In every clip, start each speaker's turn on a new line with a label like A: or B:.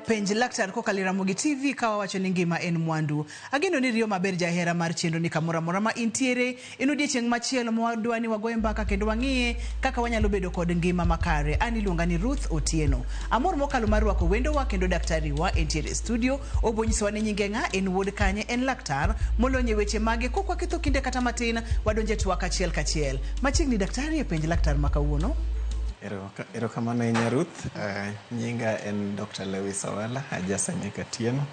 A: Penj Laktar kokalo e Ramogi TV ka wawacho ni ngima en mwandu. Ageno ni riyo maber jahera mar chenro ni kamoro amora ma intiere. En odiechieng' machielo ma wadwa ni wagoye mbaka kendo wang'iye kaka wanyalo bedo kod ngima makare. An iluonga ni Ruth Otieno. Amor mokalo mar rwako wendowa kendo daktari wa entiere e studio. Obo nyisowa ni nyinge ng'a, en wuod kanye, en laktar molony e weche mage. Kok waketho kinde kata matin, wadonje twak achiel kachiel. Machiegni daktari e Penj Laktar ma kawuono.
B: Erokamano ahinya Ruth. Nyinga en Dr. Lewis Owala, aja Semeka Atieno.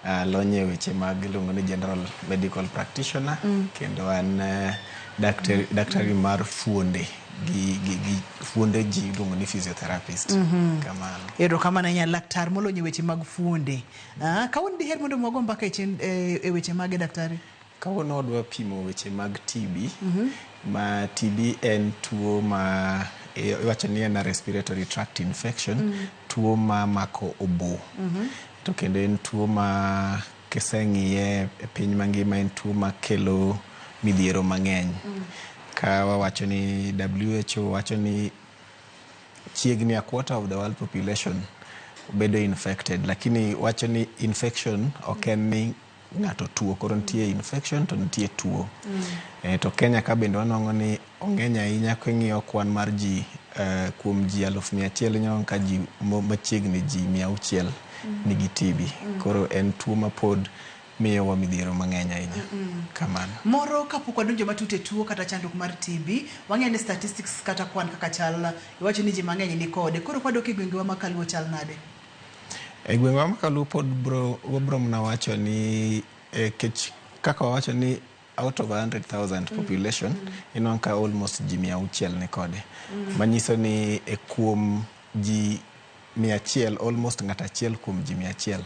B: Alony e weche mag iluongo ni General Medical Practitioner kendo an daktari, daktari mar fuonde gi fuonde ji iluongo ni physiotherapist. Kamano.
A: Erokamano ahinya laktar molony e weche mag fuonde. Kawuono diher mondo wago mbaka e weche mage, daktari?
B: Kawuono wadwa pimo weche mag TB. Ma TB en tuo ma iwacho ni en a respiratory tract infection, tuo ma mako obo. To kendo en tuo ma kiseng'iye e piny mangima en tuo makelo midhiero mang'eny. Ka wawacho ni WHO wacho ni chiegni a quarter of the world population bedo infected, lakini wacho ni infection ok en ni ng'ato tuo, koro nitie infection to nitie tuo. To Kenya ka bende wanwang'o ni ong'eny ahinya king'iyo kwan mar ji kuom ji 100,000 ineno ka ji machiegni ji 600 nigi TB. Koro en tuo mapod miyowa midhiero mang'eny ahinya. Kamano.
A: Moro kapok wadonjo matut e tuo kata chandruok mar TB, wang'eyo ni statistics kata kwan kaka chal, iwacho ni ji mang'eny ni kode. Koro kwadok e gwengewa ma Kaluo chal nade?
B: E gwengwa ma Kaluo pod bro, wabro mana wacho ni kech kaka wawacho ni out of 100,000 population inwang'o ka almost ji 600 ni kode. Manyiso ni e kuom ji 100 almost ng'ato achiel kuom ji 100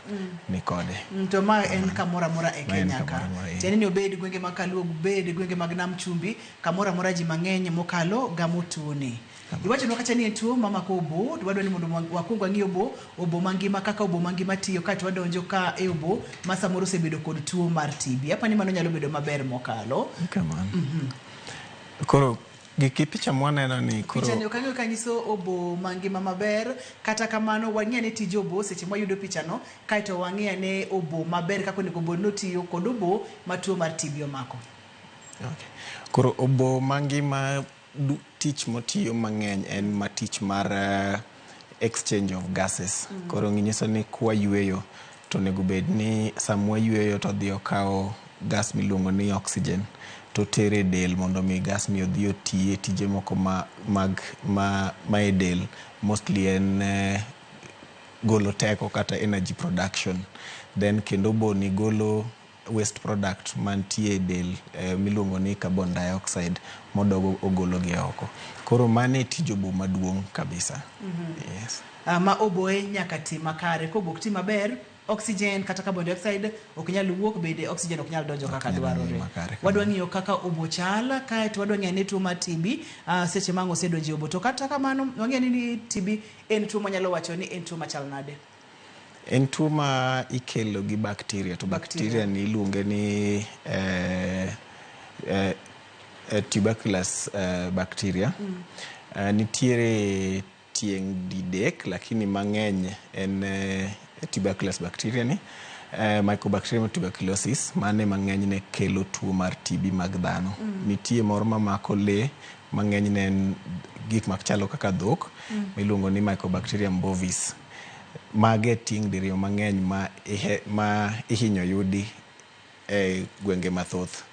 B: ni kode.
A: To ma en kamoro amora e
B: Ma en
A: Kenya ka.
B: Kamoro amora, eh.
A: Tiende ni obed gwenge mag Kaluo, obed gwenge mag Nam Chumbi, kamoro amora ji mang'eny mokalo gamo tuoni. Iwachonwa kacha ni en tuo mamako obo, to wadwa ni mondo wakwong wang'i obo, obo mangima kaka obo mangima tiyo kaeto wadonjo ka e obo ma samoro osebedo kod tuo mar TB. Apa ni mano nyalo bedo maber mokalo.
B: Kamano. Koro gi picha mwaneno ni koro
A: Pichani ok ang'eyo ka nyiso obo mangima maber, kata kamano wang'i ane tij obo seche mwayudo pichano, kaeto wang'i ane obo maber kaka onego bed ni otiyo kod obo ma tuo mar TB omako.
B: Okay. Koro obo mangima tich motiyo mang'eny en ma tich mar exchange of gases. Koro nyiso ni kwayueyo to onego bed ni sama wayueyo to odhi okawo gas miluongo ni oxygen to otere e del mondo mi gas ni odhi otiye tije moko ma, mag, ma e del, mostly en golo teko kata energy production. Then kendo obo ni golo waste product mantie e del miluongo ni carbon dioxide modogo ogolo gi oko. Koro mano e tij obo maduong' kabisa. Yes.
A: Ma oboe nyaka ti makare. Ka obo ok ti maber, oxygen kata carbon dioxide ok nyal wuok, bende oxygen ok nyal donjo kaka
B: nyal donjo
A: dwarore.
B: Makare.
A: Wadwa ng'iyo kaka obo chal, kaeto wadwa ng'iyo ane tuo mar TB seche ma ang' osedonjo e obo. To kata kamano, wang'eyo ni TB en tuo manyalo wacho ni en tuo machal nade?
B: En tuo ma ikelo gi bacteria to bacteria ni iluonge ni tuberculous bacteria. Nitiere tieng' didek lakini mang'eny en tuberculous bacteria ni Mycobacterium tuberculosis mane mang'eny ne kelo tuo mar TB mag dhano. Nitie moro mamako lee mang'eny ne en gik machalo kaka dhok miluongo ni Mycobacterium bovis. Mage tieng' diriyo mang'eny ma ihinyo yudi e gwenge mathoth.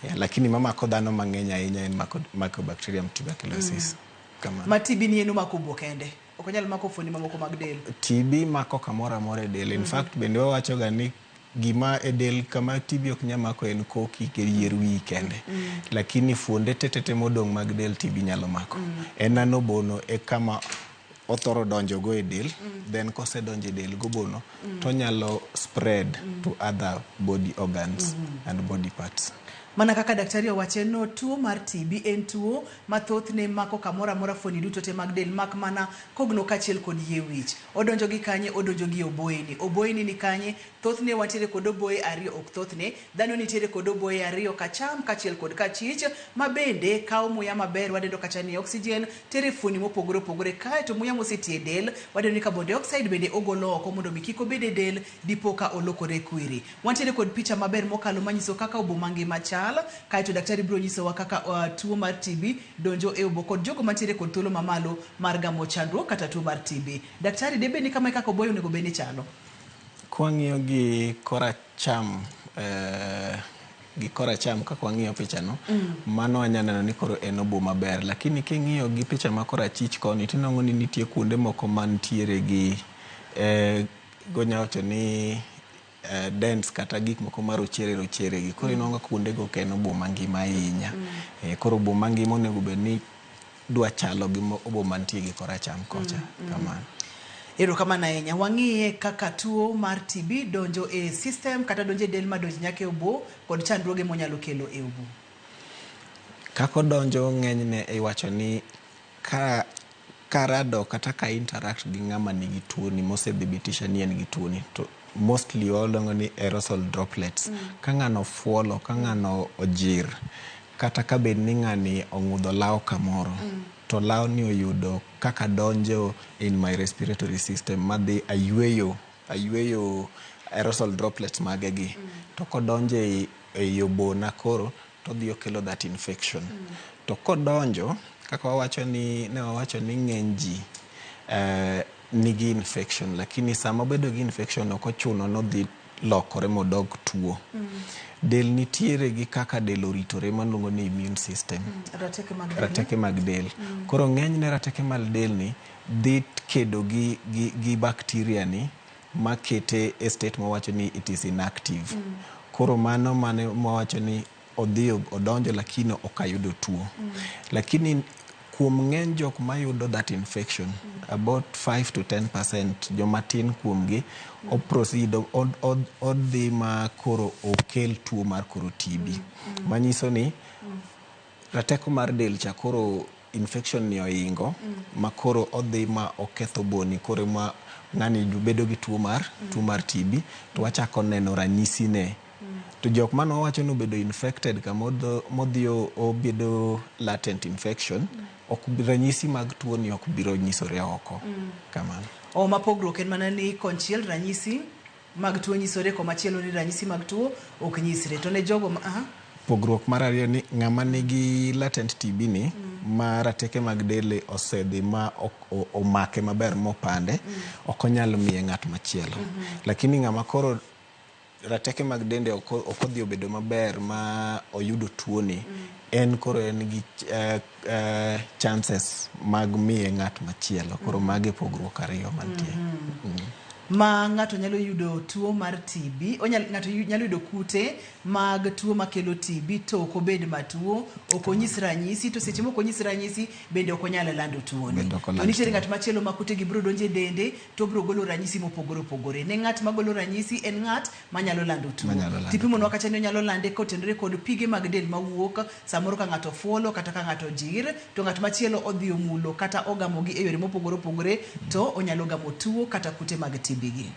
B: Yeah, lakini mamako dhano mang'eny ahinya en Mycobacterium tuberculosis. Kamano.
A: Ma TB ni en omako obo kende. Ok onyal mako fuoni mamoko mag del.
B: TB mako kamoro amora e del. In fact, bende wawacho ga ni gima e del kama TB ok nyal mako en koki gi yier wiyi kende. Lakini fuonde tetete modong' mag del TB nyalo mako. En ano obono e kama othoro donjo go e del, then kosedonjo e del gobono, tonyalo spread to other body organs and body parts.
A: Mana kaka daktari owache no, tuo mar TB en tuo ma thothne mako kamoro amora fuoni duto te mag del mak mana kogno kaachiel kod yie wich. Odonjo gi kanye? Odonjo gi oboyeni. Oboyeni ni kanye? Thothne wantiere kod oboye ariyo, ok thothne, dhano nitiere kod oboye ariyo, kacham kaachiel kod kachich, ma bende kawo muya maber wadendo kacha ni oxygen, tere fuoni mopogore opogore, kaeto muya mosetie e del wadendo ni carbon dioxide bende ogolo oko mondo mi kik obed e del dipo ka olokore kwiri. Wantiere kod picha maber mokalo manyiso kaka obo mangima chal, kaeto daktari biro nyisowa kaka tuo mar TB donjo e obo kod jogo mantiere kod thuolo mamalo mar gamo chandruok kata tuo mar TB. Daktari, debed ni kama e kaka oboyo onego bed ni chalo?
B: Kwang'iyo gi koracham, gi koracham kaka wang'iyo pichano, mano wanya neno ni koro en obo maber. Lakini king'iyo gi picha ma korachich koni, tinwang'o ni nitie kuonde moko mantiere gi gonya wacho ni dents kata gik moko marochere rochere gi. Koro inwang'o ka kuonde go ok en obo mangima ahinya. Koro obo mangima onego bed ni dwa chalo gi obo mantie gi koracham kocha. Kamano.
A: Erokamano ahinya. Wang'iye kaka tuo mar TB donjo e system kata donjo e del madonj nyaka e obo kod chandruoge monyalo kelo e obo.
B: Kaka odonjo ng'enyne iwacho ni ka karado kata ka interact gi ng'ama nigi tuoni mosedhibitisha ni en gi tuoni, to mostly waluongo ni aerosol droplets. Ka ng'ano ofuolo, ka ng'ano ojir, kata ka bed ni ng'ani ong'udho law kamoro, to law ni oyudo kaka donjo in my respiratory system madhi ayweyo ayweyo aerosol droplets mage gi, to kodonjo ei obona koro to odhi okelo that infection. To kodonjo, kaka wawacho ni ne wawacho ni ng'eny ji nigi infection, lakini sama obedo gi infection ok ochuno nodhi lokore modog tuo. Del nitiere gi kaka del oritore maluongo ni immune system.
A: Rateke mag del.
B: Rateke mag del. Koro ng'enyne rateke mag del ni dhi kedo gi bacteria ni makete e state mawacho ni it is inactive. Koro mano mane mawacho ni odhi odonjo lakini ok ayudo tuo. Lakini kuom ng'eny jok mayudo that infection, about 5 to 10% joma tin kuomgi o proceed odhi ma koro okel tuo mar koro TB. Manyiso ni rateko mar del cha koro infection ni oingo ma koro odhi ma oketho boni, koro ma ng'ani bedo gi tuo mar TB to wachako neno ranyisi ne. To jok mane wawacho ni obedo infected kama modhi obedo latent infection, ok ranyisi mag tuo ni ok biro nyisore oko. Kamano.
A: O ma pogruok en mana ni konchiel ranyisi mag tuo nyisore, komachielo ni ranyisi mag tuo ok nyisre. To ne jogo ma, aha.
B: Pogruok mar ariyo ni ng'ama nigi latent TB ni ma rateke mag dele osedhi ma omake maber mopande, ok onyal miye ng'at machielo. Lakini ng'ama koro rateke mag dende ok odhi obedo maber ma oyudo tuoni, en koro en gi chances mag miye ng'at machielo. Koro mago e pogruok ariyo mantie.
A: Ma ng'ato nyalo yudo tuo mar TB, ng'ato nyalo yudo kute mag tuo makelo TB to ok obed matuo, ok onyis ranyisi, to seche mok onyis ranyisi bende ok onyal lando tuoni.
B: Bende ok
A: To
B: oland
A: nitiere
B: tuo.
A: ng'at machielo ma kute gi biro donjo e dende to obiro golo ranyisi mopogore opogore. Ne ng'at magolo ranyisi en ng'at manyalo lando tuo.
B: Manyalo lando.
A: Tipimonwa kacha ni onyalo lande kotenore kod pige mag del mawuok samoro ka ng'ato fuolo kata ka ng'ato jir, to ng'at machielo odhi omulo kata ogamogi e yore mopogore opogore, to onyalo gamo tuo kata kute mag TB gi.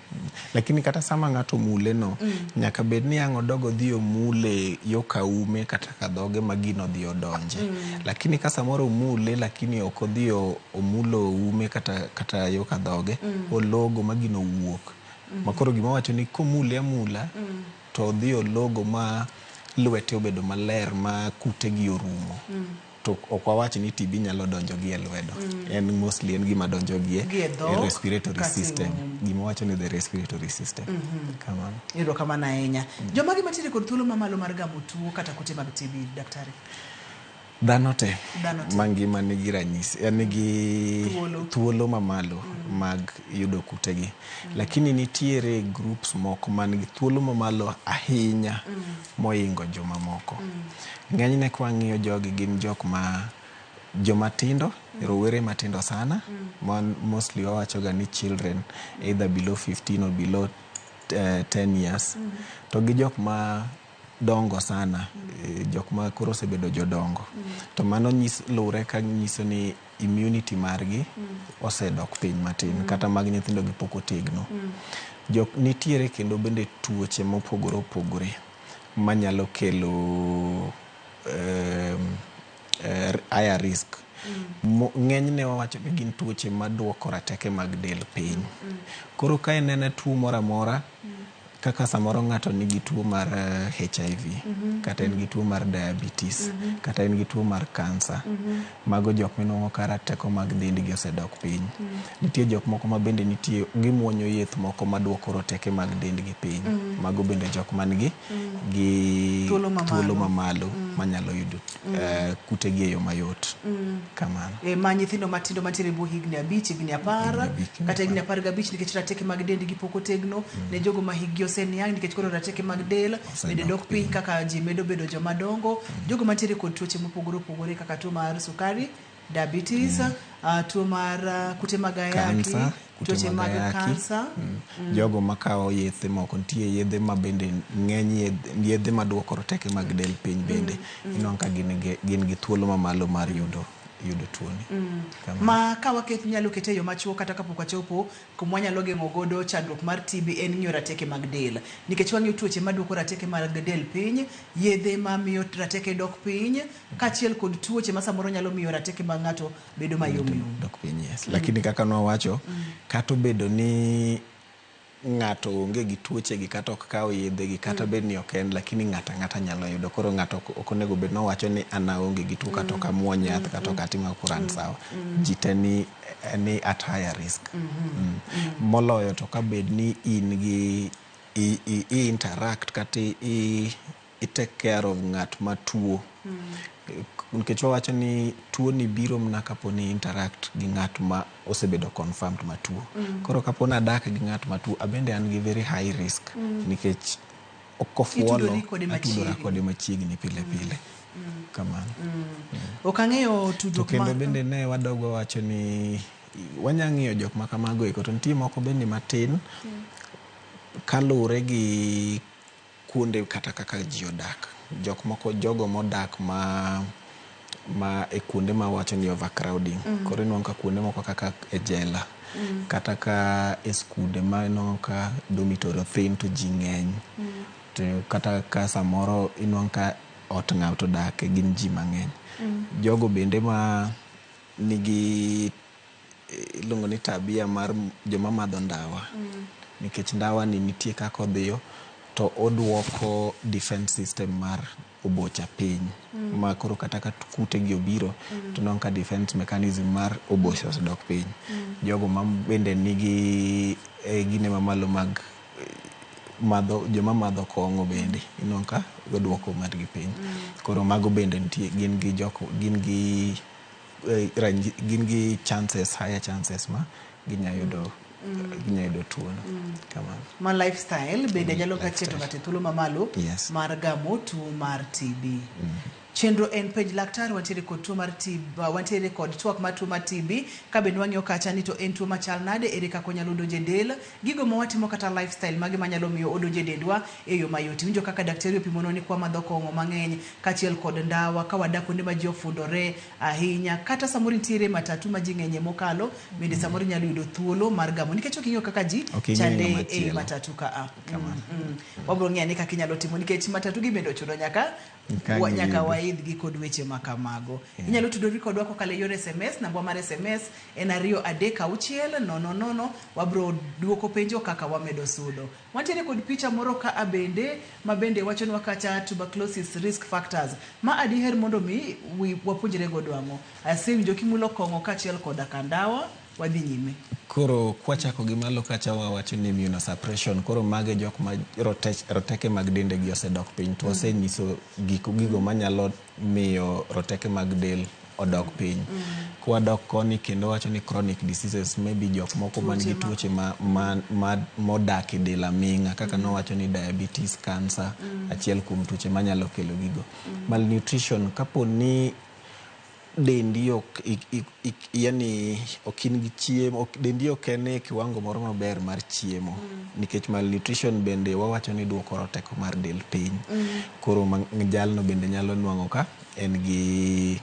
B: Lakini kata sama ng'ato omule no, nyaka bed ni ang' odog odhi omule yo kaume kata ka dhoge ma gino odhi odonje. Lakini ka samoro omule lakini ok odhi omulo ume kata yo ka dhoge, ologo ma gino owuok. Ma koro gima wacho ni komule amula, to odhi ologo ma lwete obedo maler ma kute gi orumo. To ok wawach ni TB nyalo donjo gi e lwedo. En mostly en gima donjo gi
A: Gi e
B: e
A: dhok,
B: respiratory
A: kata e
B: system.
A: um.
B: Gima wacho ni the respiratory system. Kamano.
A: Erokamano ahinya. Jomage mantiere kod thuolo mamalo mar gamo tuo kata kute mag TB, daktari?
B: Dhano te
A: Dhano te.
B: mangima nigi ranyisi, nigi
A: Thuolo.
B: thuolo mamalo mag yudo kutegi. Lakini nitiere groups moko man gi thuolo mamalo ahinya moingo jomamoko. Ng'enyne kwang'iyo jogi gin jok ma joma tindo, rowere matindo sana, ma mostly wawacho ga ni children either below 15 or below 10 years. To gi jok ma dongo sana, jok ma koro osebedo jodongo, to mano lure ka nyiso ni immunity margi osedok piny matin, kata mag nyithindo gi pok otegno. Jok nitiere kendo bende tuoche mopogore opogore manyalo kelo higher risk. Ng'enyne wawacho ni gin tuoche maduoko rateke mag del piny. Koro ka ineno tuo moro amora, kaka samoro ng'ato nigi tuo mar HIV, kata en gi tuo mar diabetes, kata en gi tuo mar kansa, mago jok minuang'o ka rateko mag dendgi osedok piny. Nitie jok moko ma bende nitie gimuonyo yeth moko maduoko roteke mag dendgi piny. Mago bende jok man gi
A: Thuolo mamalo.
B: Thuolo mamalo manyalo yudo kute gi e yo mayot. Kamano.
A: Ma nyithindo matindo mantiere e bwo higni 5, higni 10,
B: Higni 5, higni
A: kata higni
B: 10.
A: 15, nikech rateke mag dendgi pok otegno. Ne jogo ma hikgi oseniang', nikech koro rateke mag del bende
B: Osedok
A: dok piny
B: piny.
A: Kaka ji medo bedo joma dongo. Jogo mantiere kod tuoche mopogore opogore kaka tuo mar sukari, diabetes, tuo mar kute mag ayaki,
B: Kansa, kute
A: tuoche
B: mag
A: mag
B: ayaki.
A: kansa.
B: Jogo makawo yedhe moko, nitie yedhe ma bende ng'eny yedhe maduoko roteke mag del piny bende inwang'o ka gin gi thuolo mamalo mar yudo tuoni. Kamano.
A: Ma ka waket nyalo kete e yo machuok kata kapok wachopo kuma wanyalo geng'o godo chandruok mar TB en ng'iyo rateke mag del, nikech wang'iyo tuoche maduoko rateke mag del piny, yedhe mamiyo rateke dok piny, kaachiel kod tuoche ma samoro nyalo miyo rateke mag ng'ato bedo mayomyom.
B: Dok piny, yes. Lakini kaka nwawacho, kata obedo ni ng'ato onge gi tuoche gi kata ok kaw yedhe gi kata bed ni ok en, lakini ng'ato ang'ata nyalo yudo. Koro ng'ato ok onego bed nowacho ni an aonge gi tuo, kata ok amuony yath, kata ok atim ang'o, koro an sawa. Ji te ni at higher risk. Moloyo to ka bed ni in gi i interact kata i take care of ng'at matuo, nikech wawacho ni tuo ni biro mana kapo ni interact gi ng'at ma osebedo confirmed matuo. Koro kapo ni adak gi ng'at matuo, abende an gi very high risk, nikech kofuolo
A: Itudori kode
B: atudora
A: machiegni.
B: Kode machiegni pile pile. Kamano.
A: Ok ang'eyo
B: To
A: tudruok
B: kendo
A: ma
B: bende ne wadogo wacho ni wanya ng'iyo jok ma kamago eko, to nitie moko bende matin kaluwore gi kuonde kata kaka ji odak. Jok moko, jogo modak ma e kuonde ma wacho ni overcrowding. Koro inwang'o ka kuonde moko kaka e jela, kata ka e skunde ma inwang'o ka dormitory othin to ji ng'eny. To kata ka samoro inwang'o ka ot ng'ato odake gin ji mang'eny. Jogo bende ma nigi iluongo ni tabia mar joma madho ndawa. Nikech ndawa ni nitie kaka odhiyo to oduoko defense system mar obocha piny. Ma koro kata ka kute gi obiro, to inwang'o ka defense mechanism mar obocha osedok piny. Jogo ma bende nigi gine mamalo mag madho, joma madho kong'o bende inwang'o ka oduoko margi piny. Koro mago bende nitie gin gi jok gin gi chances, higher chances ma ginya yudo tuo no. Kamano.
A: Ma lifestyle bende nyalo ga keto
B: Lifestyle.
A: Ng'ato e thuolo mamalo mar gamo tuo mar TB. Chenro en Penj Laktar, wantiere kod tuo mar TB, wantiere kod twak mar tuo mar TB. Ka bende wang'iyo kacha ni to en tuo machal nade, ere kaka onyalo donjo e del, gigo ma watimo kata lifestyle mage manyalo miyo odonjo e dendwa e yo mayot. Iwinjo kaka daktari opimonwa ni kwamadho kong'o mang'eny kaachiel kod ndawa, ka wadak kuonde ma ji ofundore ahinya, kata samoro nitiere matatu ma ji ng'enye mokalo, bende samoro inyalo yudo thuolo mar gamo nikech ok ing'eyo kaka ji
B: Ok ing'eyo
A: chande
B: ng'ama
A: e
B: chielo.
A: matatu ka a. Wabro ng'iyo ane kaka inyalo timo nikech matatu gi bende ochuno nyaka
B: Ka
A: nyaka
B: giyudo.
A: Waidhgi kod weche ma kamago. Inyalo tudori kodwa kokalo e yor SMS, namba mar SMS en 236 000. Wabro duoko penjo kaka wamedo sudo. Wantiere kod picha moro ka a bende ma bende wachonwa kacha tuberculosis risk factors. Ma adiher mondo mi wapuonjre godo ang'o? Asewinjo kimulo kong'o kaachiel koda ka ndawa, wadhi nyime.
B: Koro kwachako gi malo kacha wawacho ni immunosuppression. Koro mage jok ma roteke mag dendegi osedok piny, to wasenyiso gigo manyalo miyo roteke mag del odok piny. Kwadok koni kendo wacho ni chronic diseases, maybe jok moko man gi
A: Tuoche
B: tuoche ma modak e del aming'a kaka nowacho ni diabetes, cancer, achiel kuom tuoche manyalo kelo gigo. Malnutrition, kapo ni Dendi ok yani ok in gi chiemo, dendi ok en e kiwango moro maber mar chiemo, nikech malnutrition bende wawacho ni duoko teko mar del piny. Koro jalno bende nyalo nwang'o ka en gi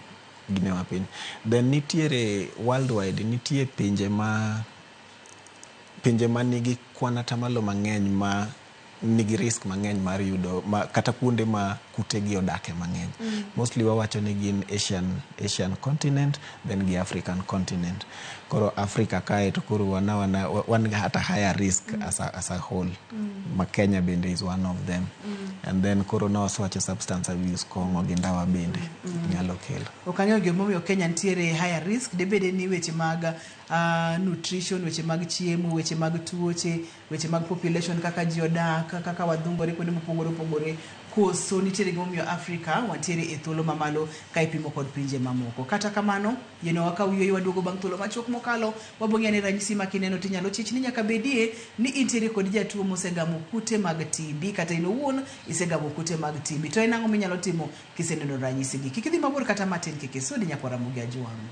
B: gine mapiny. Then nitiere worldwide, nitie pinje ma nigi kwan atamalo mang'eny ma nigi risk mang'eny mar yudo ma, kata kuonde ma kutegi odake mang'eny. Mostly wawacho ni gin Asian continent, then gi African continent. Koro Africa kae to koro wana wan at a higher risk as a whole, ma Kenya bende is one of them. And then koro nawasewacho substance abuse, kong'o gi ndawa bende nyalo kelo.
A: Ok ang'eyo gimomiyo Kenya nitiere higher risk. Debede ni weche mag nutrition, weche mag chiemo, weche mag tuoche, weche mag population, kaka ji odak, kaka wadhungore kuonde mopogore opogore, koso nitiere gimomiyo Africa wantiere e thuolo mamalo ka ipimo kod pinje mamoko? Kata kamano, yienwa wakaw yueyo, waduogo bang' thuolo machuok mokalo. Wabong'e ni ranyisi ma kineno tinyalo chich ni nyaka bedie ni intiere kod jatuo mosegamo kute mag TB, kata in owuon isegamo kute mag TB. To en ang'o minyalo timo kiseneno ranyisi gi? Kik idhi mabor kata matin, kik isudi, nyakwar Ramogi Ajwang'.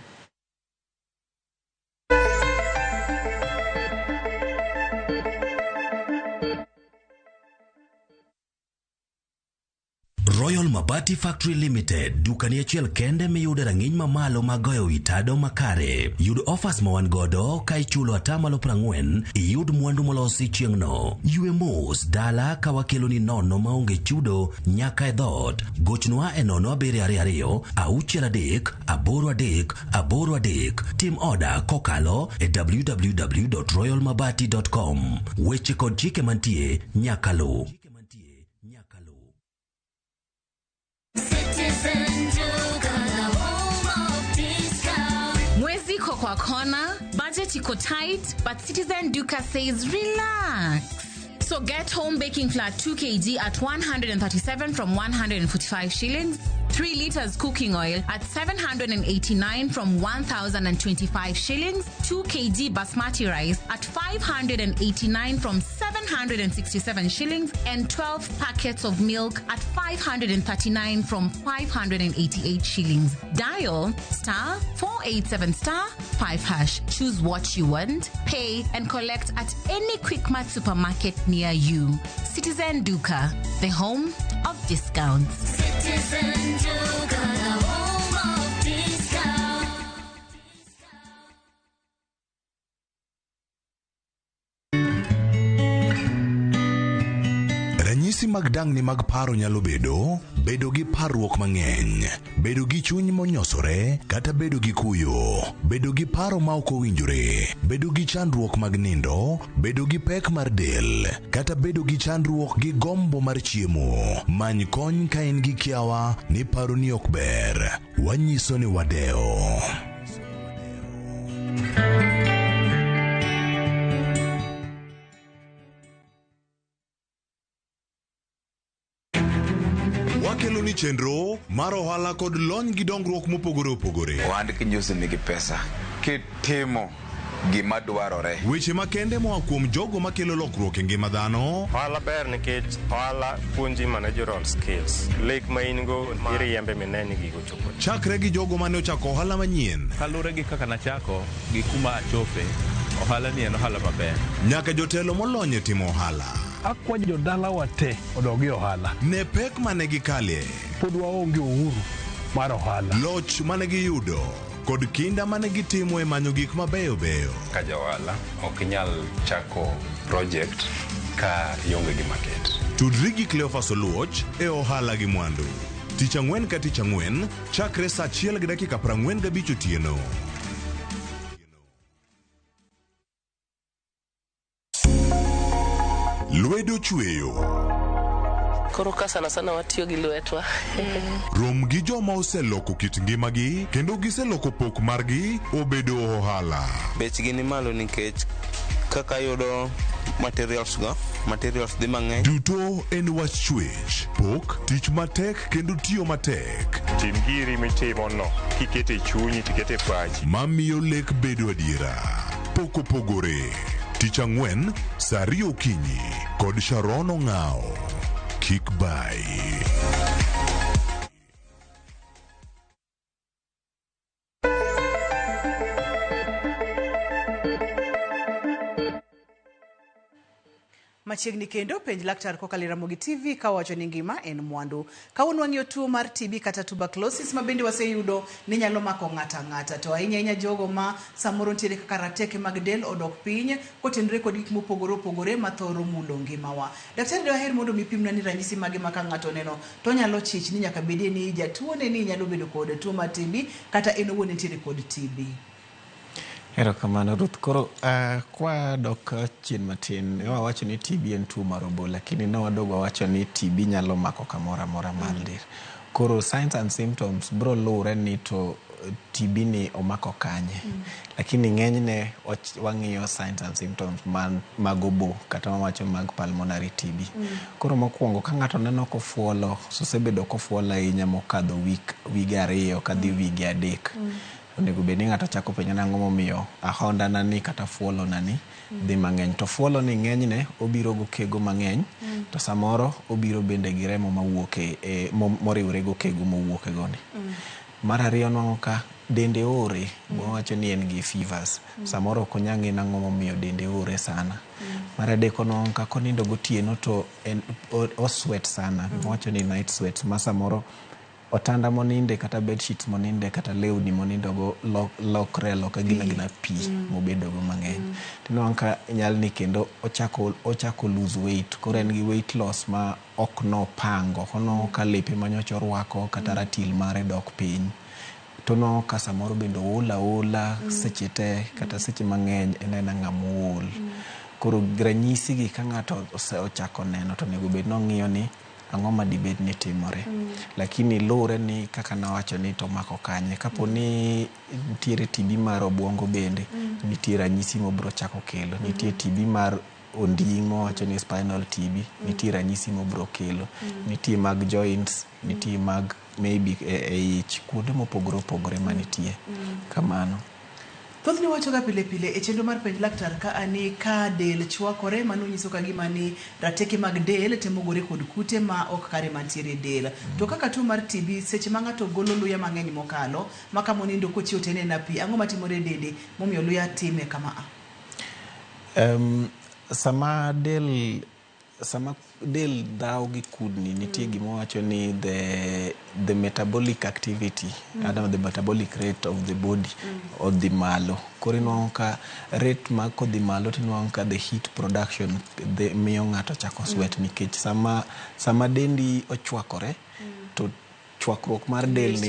C: Royal Mabati Factory Limited, dukani achiel kende miyude rang'iny mamalo mag goyo wi tado makare. Yud offers ma wan godo ka ichulo 40%, iyud mwandu molosi chieng'no. Ywe mos dala ka wakeloni nono maonge chudo nyaka e dhoot. Gochnwa e 0722 63 83 83. Tim oda kokalo e www.royalmabati.com. Weche kod chike mantie nyaka luw.
D: Citizen Duka, the home of discount.
E: Mwezi iko kwa kona, budget iko tight, but Citizen Duka says relax. So get home baking flour 2 kg at 137 from 145 shillings, 3 liters cooking oil at 789 from 1,025 shillings, 2 kg basmati rice at 589 from 767 shillings, and 12 packets of milk at 539 from 588 shillings. Dial *487*5#. Choose what you want, pay, and collect at any Quickmart supermarket near you. Citizen Duka, the home of discounts.
D: Citizen Duka, the home of discount.
F: Ranyisi mag dang'ni mag paro nyalo bedo bedo gi parruok mang'eny, bedo gi chuny monyosore, kata bedo gi kuyo, bedo gi paro ma ok owinjore, bedo gi chandruok mag nindo, bedo gi pek mar del, kata bedo gi chandruok gi gombo mar chiemo. Many kony ka in gi kiawa ni paroni ok ber. Wanyiso ni wadewo. Wakelo ni chenro mar ohala kod lony gi dongruok mopogore opogore.
G: Ohand kinyosi nigi pesa kitimo gima dwarore.
F: Weche makende moa kuom jogo makelo lokruok e ngima dhano.
H: Ohala ber nikech ohala puonji managerial skills. Lek ma in go iriembe mine ni gigo chopo.
F: Chakre gi jogo mane ochako ohala manyien.
I: Kaluwore gi kaka nachako gi kuma achope, ohala ni en ohala maber.
F: Nyaka jotelo molony e timo ohala.
J: Akwa jodalawa te odog e ohala.
F: Ne pek mane gikale.
J: Pod waonge uhuru mar ohala.
F: Loch mane giyudo kod kinda mane gitimo e manyo gik mabeyo beyo.
K: Ka ja ohala ok inyal chako project ka ionge gi market.
F: Tudri gi Cleophas Oluoch e Ohala gi Mwandu. Tich ang'wen ka tich ang'wen, chakre saa 1:45 otieno. Lwedo chweyo.
L: Koro ka sana sana watiyo gi lwetwa.
F: Rom gi joma oseloko kit ngimagi kendo giseloko pok margi obedo ohala.
M: Bechgi ni malo nikech kaka yudo materials go, materials dhi mang'eny.
F: Duto en wach chwech, pok, tich matek kendo tiyo matek.
H: Tim giri mitimo no kikete chunyi tikete pachi.
F: Mamiyo lek bedo adiera. Pok opogore. Tich ang'wen, saa 2 okinyi kod Sharon Ong'ao. Kik bai.
A: Machiegni kendo penj laktar kokalo e Ramogi TV ka wacho ni ngima en mwandu. Kawuono wang'iyo tuo mar TB kata tuberculosis ma bende waseyudo ni nyalo mako ng'ato ang'ata to ahinya ahinya jogo ma samoro nitiere kaka rateke mag del odok piny kotenore kod gik mopogore opogore mathoro mulo ngimawa. Daktari dwaher mondo mi pimna ni ranyisi mage ma ka ng'ato oneno to onyalo chich ni nyaka bedie ni jatuo ne ni nyalo bedo kod tuo mar TB kata en owuon entiere kod TB.
B: Erokamano Ruth. Koro kwadok chien matin, ne wawacho ni TB en tuo mar obo, lakini ne wadogo wawacho ni TB nyalo mako kamoro amora mar del. Koro signs and symptoms bro luwre ni to TB ni omako kanye. Lakini ng'enyne wang'iyo signs and symptoms mag obo kata wawacho mag pulmonary TB. Koro mokwongo ka ng'ato neno kofuolo, osebedo kofuolo ahinya mokadho week, wige 2 kadhi wige 3. Onego bed ni ng'ato chako penjo ni ang'o momiyo ahonda na ni kata fuolo na ni dhi mang'eny. To fuolo ni ng'enyne obiro gokego mang'eny, to samoro obiro bende gi remo mawuok e moriwre gokego mowuok e goni. Mar ariyo nwang'o ka dende ore, wawacho ni en gi fevers. Samoro ok onyal ng'e nang'o momiyo dende ore sana. Mar adek onwang'o ka konindo gotieno to en o sweat sana. Wawacho ni night sweats ma samoro otanda moninde kata bedsheets moninde kata lewni monindogo lokre aloka gin agina pi mobedogo mang'eny. Tinwang'o ka nyalni kendo ochako lose weight. Koro en gi weight loss ma ok nopango. Onwang'o ka lepe manyocha orwako kata ratil mare dok piny. To onwang'o ka samoro bende ool aola seche te kata seche mang'eny en aena ng'ama ool. Koro ranyisi gi ka ng'ato ochako neno to onego bed ni ong'iyo ni ang'o madibed ni timore. Lakini luwre ni kaka nawacho ni to omako kanye. Kapo ni nitiere TB mar obuongo bende, nitie ranyisi mobro chako kelo. Nitie TB mar onding' mawacho ni spinal TB, nitie ranyisi mobro kelo. Nitie mag joints, nitie mag maybe e ich, kuonde mopogore opogore manitie. Kamano.
A: Thothne wachoga pile pile e chenro mar penj laktar ka ani ka del chwakore mano nyiso ka gima ni rateke mag del temo gore kod kute ma ok kare mantiere e del. To kaka tuo mar TB seche ma ng'ato golo luya mang'eny mokalo ma kama onindo kochiew to en ena pi ang'o matimore e dende momiyo luya time kama a?
B: Sama del dhaw gi kudni nitie gima wacho ni the metabolic activity kata the metabolic rate of the body odhi malo. Koro inwang'o ka rate ma kodhi malo tinwang'o ka the heat production miyo ng'ato chako sweat nikech sama dendi ochwakore to chwakruok mar del ni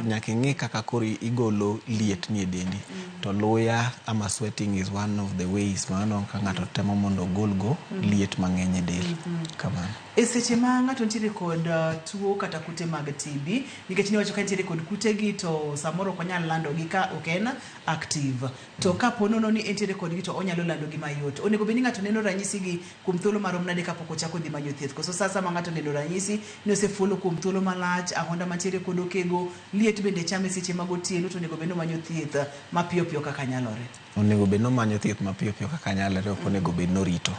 B: nyaka ing'i kaka koro igolo liet ni e dendi. To luya ama sweating is one of the ways ma aneno ka ng'ato temo mondo ogol go liet mang'eny e del. Kamano.
A: E seche ma ng'ato nitiere kod tuo kata kute mag TB, nikech niwacho ka nitiere kod kutegi to samoro ok onyal landogi ka ok en active. To kapo nono ni entiere kodgi to onyalo landogi mayot. Onego bed ni ng'ato neno ranyisi gi kuom thuolo marom nade kapok ochako dhi manyo thieth. Koso sa sama ng'ato oneno ranyisi ni osefuolo kuom thuolo malach, ahonda mantiere kod okego, liet bende chame seche mag otieno to onego bed ni omanyo thieth mapiyo piyo kaka nyalore.
B: Onego bed ni omanyo thieth mapiyo piyo kaka nyalore, ok onego bed ni orito.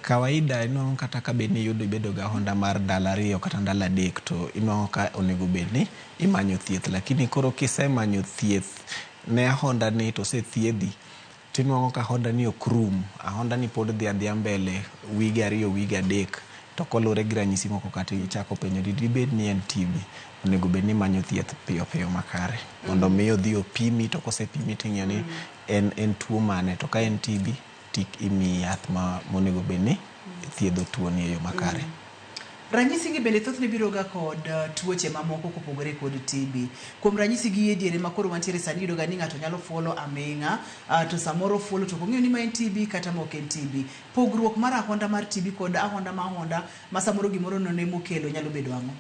B: Kawaida inwang'o kata ka bed ni iyudo ibedo gi ahonda mar ndalo 2 kata ndalo 3 to inwang'o ka onego bed ni imanyo thieth. Lakini koro kisemanyo thieth ne ahonda ni to osethiedhi, tinwang'o ka ahonda ni ok rum. Ahonda ni pod dhi adhiya mbele wige 2 wige 3 to kolure gi ranyisi moko kata ichako penjo ni dibed ni en TB. Onego bed ni imanyo thieth piyo piyo makare mondo mi odhi opimi to kosepimi ting'iyo ni en tuo mane to ka en TB tik imiyi yath ma monego bed ni thiedho tuo ni e yo makare.
A: Ranyisi gi bende thothne biro ga kod tuoche mamoko kopogore kod TB. Kuom ranyisi gi e diere ma koro wantiere sani iyudo ga ni ng'ato nyalo fuolo aming'a, to samoro fuolo to ok ong'eyo ni ma en TB kata ma ok en TB. Pogruok mar ahonda mar TB kod ahonda ma ahonda ma samoro gimoro nono emokelo nyalo bedo ang'o?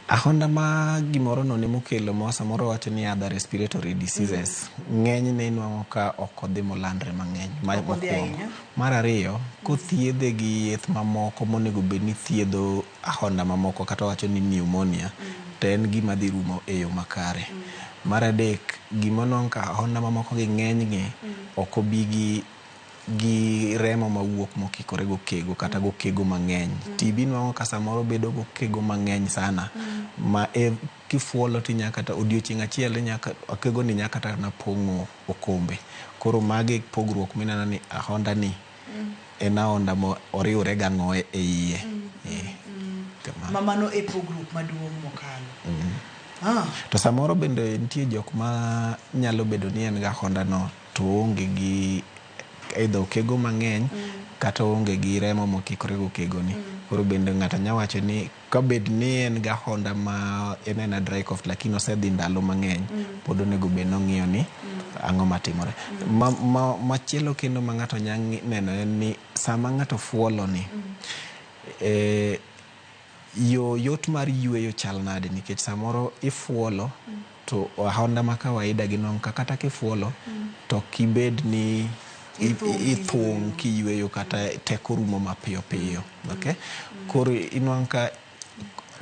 B: Ahonda ma gimoro nono emokelo ma samoro wacho ni other respiratory diseases ng'enyne inwang'o ka ok odhi molandre mang'eny. Mokwongo. Mar ariyo, kothiedhe gi yeth mamoko monego bed ni thiedho ahonda mamoko kata wacho ni pneumonia to en gima dhi rumo e yo makare. Mar adek, gima nwang'o ka ahonda mamoko gi ng'enygi ok obi gi gi remo mawuok mokikore gokego kata gokego mang'eny. TB nwang'o ka samoro bedo gokego mang'eny sana ma kifuolo tinya kata odiochieng' achiel okego ni nya kata na pong'o okombe. Koro magi pogruok mineno ni ahonda ni en ahonda mo oriwre gang'o e iye.
A: Ma mano e pogruok maduong' mokalo.
B: To samoro bende nitie jok ma nyalo bedo ni en ga ahonda no to oonge gi either okego mang'eny kata oonge gi remo mokikore gokego ni. Koro bende ng'ato nya wacho ni kabed ni en ga ahonda ma en ena dry cough lakini osedhi ndalo mang'eny, pod onego bed ni ong'iyo ni ang'o matimore. Machielo kendo ma ng'ato nya neno en ni sama ng'ato fuolo ni, yo yot mar yweyo chal nade, nikech samoro ifuolo to ahonda ma kawaida ginwang'o ka kata kifuolo to kibed ni ithung' kiyweyo kata teko rumo mapiyo piyo. Okay? Koro inwang'o ka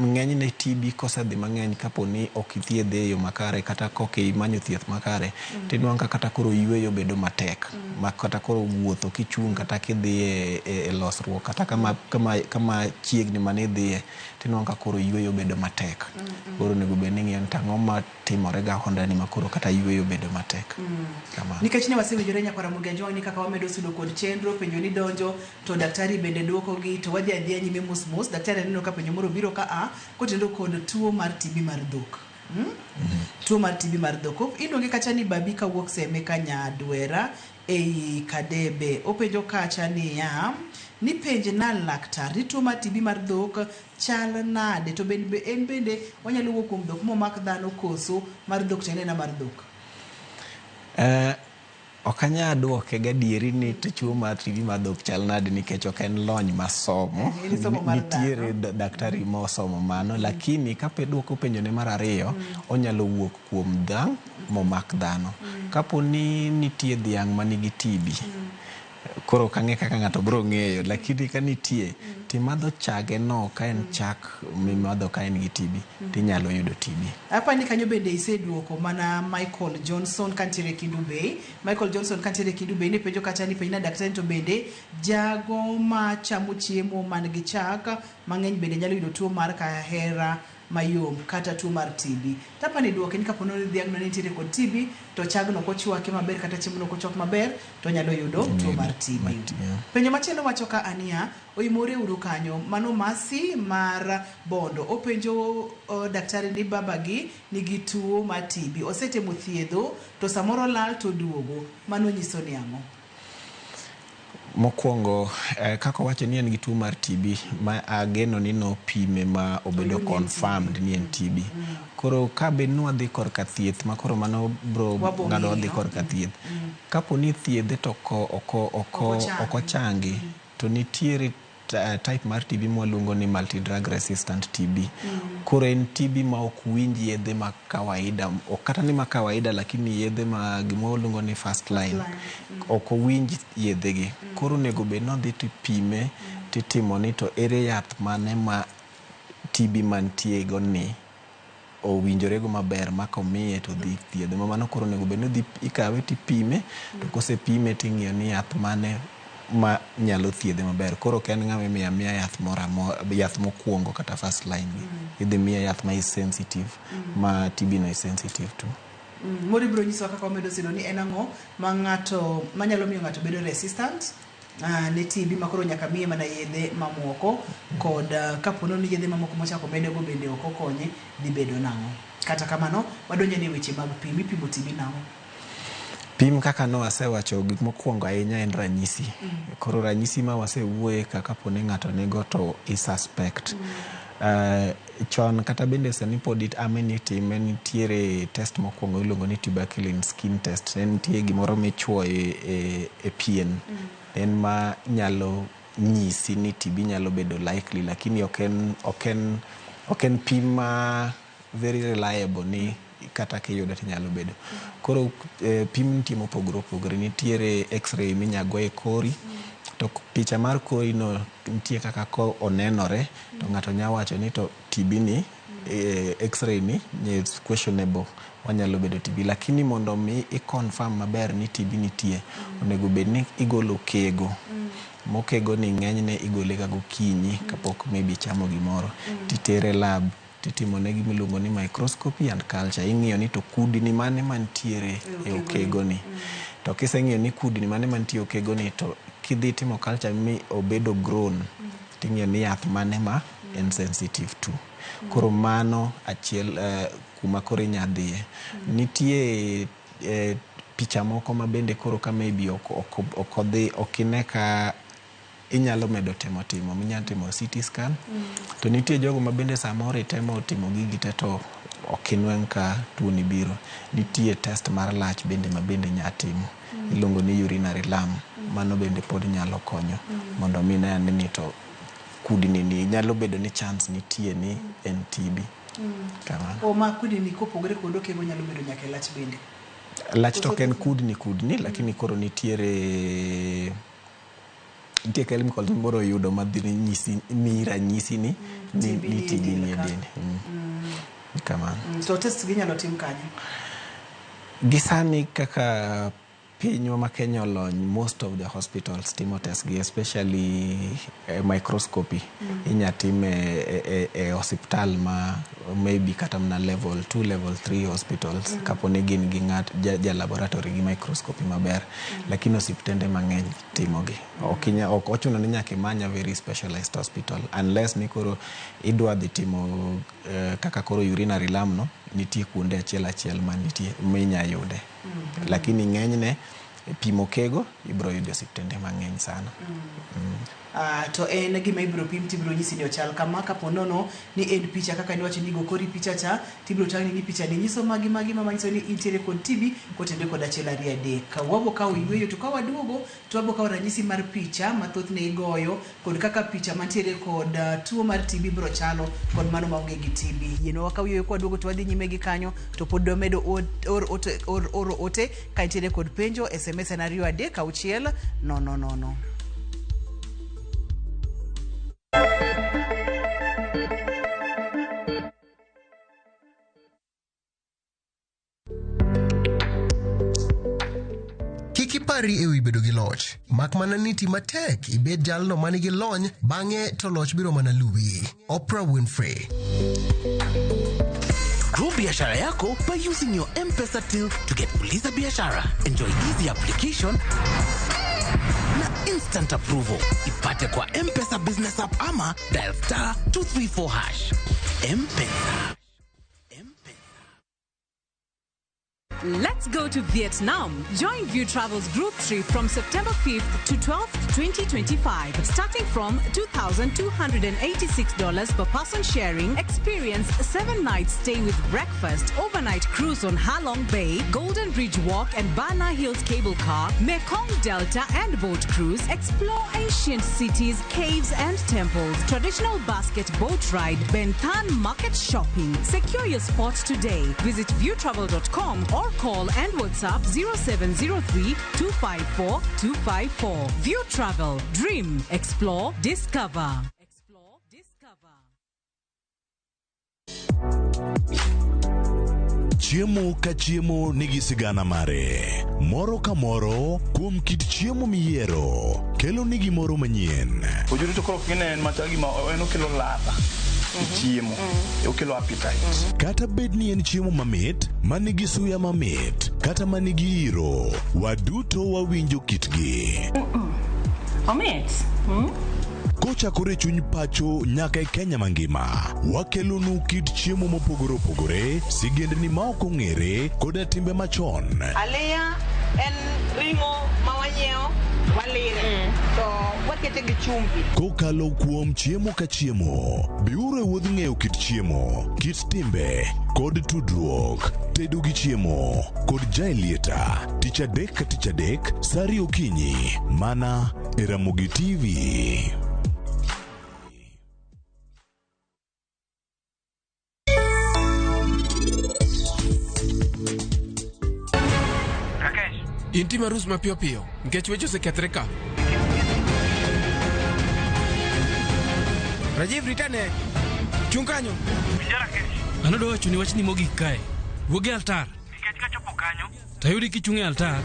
B: ng'enyne TB kosedhi mang'eny kapo ni ok ithiedhe e yo makare kata kok imanyo thieth makare, tinwang'o ka kata koro yweyo bedo matek, ma kata koro wuotho kichung' kata kidhi e losruok kata kama chiegni manidhiye, tinwang'o ka koro yweyo bedo matek. Koro onego bed ni ing'iyo ni tang'o matimore ga ahonda ni makoro kata yweyo bedo matek. Kamano.
A: Nikech ne wasewinjore nyakwara Ramogi Ajwang' ni kaka wamedo sudo kod chenro, penjo ni donjo to daktari bende duokogi to wadhi adhiya nyime mos mos. Daktari aneno ka penjo moro biro ka a kotenore kod tuo mar TB mar dhok. Tuo mar TB mar dhok. Iluonge kacha ni Babi kawuok Seme Kanyadwera ei Kadebe. Openjo kacha niya, ni penj na laktar ni tuo mar TB mar dhok chal nade to bende en bende wanyalo wuok kuom dhok momak dhano koso mar dhok to en ena mar dhok?
B: Ok anyal duoke gadieri ni to tuo mar TB mar dhok chal nade nikech ok en lony masomo. Nitiere daktari mosomo mano, lakini kaduoko penjo ne mar ariyo, onyalo wuok kuom dhiang' momak dhano. Kapo ni nitie dhiang' manigi TB, koro ok ang'e kaka ng'ato biro ng'eyo, lakini ka nitie timadho chage no ka en chak mimadho ka en gi TB, tinyalo yudo TB.
A: Apani kanyo bende iseduoko mana Michael Johnson kantiere Kendu Bay. Michael Johnson kantiere Kendu Bay ne penjo kacha ni penj na daktari to bende jago ma chamo chiemo man gi chak mang'eny bende nyalo yudo tuo mar kahera mayom kata tuo mar TB. Tapani duoke ni kapo ni dhiang' no nitiere kod TB to chagno kochwake maber kata chiemo no kochwak maber to nyalo yudo tuo mar TB. Penjo machielo wacho ka ania oimore uru kanyo mano Masi mar Bondo openjo daktari ni babagi nigi tuo mar TB osetemo thiedho to samoro lal to duogo, mano nyiso ni ang'o?
B: Mokwongo kaka owacho ni en gi tuo mar TB ma ageno ni nopime ma obedo confirmed ni en TB. Koro ka bed ni wadhi korka thieth ma koro mano bro ng'ado wadhi korka thieth. Kapo ni thiedhe to ok ochangi to nitiere type mar TB mwaluongo ni multi-drug resistant TB. Koro en TB ma ok winj yedhe ma kawaida, ok kata ni ma kawaida lakini yedhe ma gima waluongo ni first line. Ok owinj yedhe gi. Koro onego bed ni odhi tipime titimo ni to ere yath mane ma TB mantie go ni owinjore go maber ma komiye to dhi thiedhe. Ma mano koro onego bed ni odhi ikawe tipime to kosepime ting'iyo ni yath mane ma nyalo thiedhe maber. Koro ok en ng'ama imiyo amiya yath moro amora, yath mokwongo kata first line gi. Idhi miye yath ma is sensitive, ma TB no is sensitive to.
A: Moro ibiro nyisowa kaka wamedo siro ni en ang'o ma ng'ato manyalo miyo ng'ato bedo resistant ne TB ma koro nyaka miye mana yedhe mamoko kod kapo ni yedhe mamoko mochako medego bende ok okonye dhi bedo nang'o. Kata kamano wadonjo ne weche mag pim, ipimo TB nang'o?
B: Pim kaka no asewacho gik mokwongo ahinya en ranyisi. Koro ranyisi ma wasewuoye ka kapo ni ng'ato nigo to i suspect. Chon kata bende sani pod ame itime nitiere test mokwongo iluongo ni tuberculin skin test. En nitie gimoro michuoyo e pien. En ma nyalo nyisi ni TB nyalo bedo likely lakini ok en pim ma very reliable ni kata kiyude to nyalo bedo. Koro pim nitie mopogore opogore. Nitiere x-ray minya go e kori to picha mar kori no nitie kaka ko onenore to ng'ato nya wacho ni to TB ni X-ray ni is questionable, wanyalo bedo TB, lakini mondo mi i confirm maber ni TB nitie, onego bed ni igolo kego. Mokego ni ng'enyne igole ga gokinyi kapok maybe ichamo gimoro, titere lab, titimo ne gima iluongo ni microscopy and culture. Ing'iyo ni to kudni mane mantiere e okego ni. To kiseng'iyo ni kudni mane mantie e okego ni, to kidhi timo culture mi obedo grown, ting'iyo ni yath mane ma en sensitive to. Koro mano achiel kuma koro inya dhiye. Nitie picha moko ma bende koro ka maybe ok odhi, ok ine ka inyalo medo temo timo minyalo timo CT scan. To nitie jogo ma bende samoro itemo timo gigi te to ok inweng' ka tuo ni biro. Nitie test mar lach bende ma bende inya timo, iluongo ni urinary lam. Mano bende pod nyalo konyo mondo mi ne ane ni to kudni ni nyalo bedo ni chance nitie ni en TB. Kamano.
A: O ma kudni kopogore kod okego nyalo bedo nyaka e lach bende.
B: Lach to ok en kudni kudni, lakini koro nitie chemicals mibiro yudo madhi nyisi, miyi ranyisi ni
A: TB
B: ni
A: ni e
B: TB
A: del
B: ni e
A: ka.
B: dendi. Kamano.
A: To test gi inyalo tim kanye?
B: Gi sani kaka pinywa ma Kenya olony, most of the hospitals timo test gi, especially microscopy. Inya tim e osiptal ma maybe kata mana level 2, level 3 hospitals, kapo ni gin gi ng'at ja laboratory gi microscopy maber. Lakini osiptende mang'eny timogi. Ok ochuno ni nyaka imany a very specialized hospital unless ni koro idwa dhi timo kaka koro urinary lam no, nitie kuonde achiel achiel manitie minya yude. Lakini ng'enyne pimo kego ibiro yudo e osiptende mang'eny sana.
A: To en gima ibiro pim tibiro nyisi ni ochal kama. Kapo nono ni en picha kaka niwacho ni go kori picha cha, tibiro tang'ni ni picha ni nyiso magi magi ma manyiso ni intiere kod TB kotenore kod achiel ariyo adek. Wabo kawo yueyo, to ka waduogo to wabo kawo ranyisi mar picha ma thothne igoyo kod kaka picha mantiere kod tuo mar TB biro chalo kod mano maonge gi TB. Yienwa wakaw yueyo, kwaduogo to wadhi nyime gi kanyo, to pod wamedo oro ote ka intiere kod penjo. SMS en 236 000.
N: Kik ipari ewi bedo gi loch, mak mana ni ti matek ibed jalno manigi lony, bang'e to loch biro mana luwi. Oprah Winfrey.
O: Grow biashara yako by using your M-Pesa till to get Fuliza Biashara. Enjoy easy application na instant approval. Ipate kwa M-Pesa Business App ama dial *234#. M-Pesa.
P: Let's go to Vietnam. Join View Travel's group trip from September 5th to 12th, 2025. Starting from $2,286 per person sharing, experience 7 nights stay with breakfast, overnight cruise on Halong Bay, Golden Bridge Walk and Bana Hills Cable Car, Mekong Delta and boat cruise, explore ancient cities, caves and temples, traditional basket boat ride, Ben Thanh market shopping. Secure your spot today. Visit viewtravel.com or call and WhatsApp 0703 254 254. View Travel. Dream, explore, discover. Explore, discover.
F: Chiemo ka chiemo nigi sigana mare. Moro ka moro kuom kit chiemo miyiero kelo ni gimoro manyien.
Q: Ojuri to koro kine en machal gima en okelo ladha e chiemo, okelo appetite.
F: Kata bed ni en chiemo mamit, manigi suya mamit, kata manigi iro, waduto wawinjo kitgi.
R: Omit.
F: Kochakore chuny pacho nyaka e Kenya mangima, wakelonu kit chiemo mopogore opogore, sigendni ma ok ong'ere, koda timbe machon.
S: Aliya en ring'o ma wanyiewo, walire to wakete gi chumbi.
F: Kokalo kuom chiemo ka chiemo, biuru e wuodh ng'eyo kit chiemo, kit timbe, kod tudruok. Tedo gi chiemo kod Jaelieta, tich adek ka tich adek, sa 2 okinyi, mana e Ramogi TV.
T: In tim arus mapiyo piyo nikech weche osekethre ka. Rajiv, ritane. Chung kanyo. An adwa wachoni wachni mogik kae. Wuog e altar. Nikech kachopo kanyo, tayudi kichung' e altar.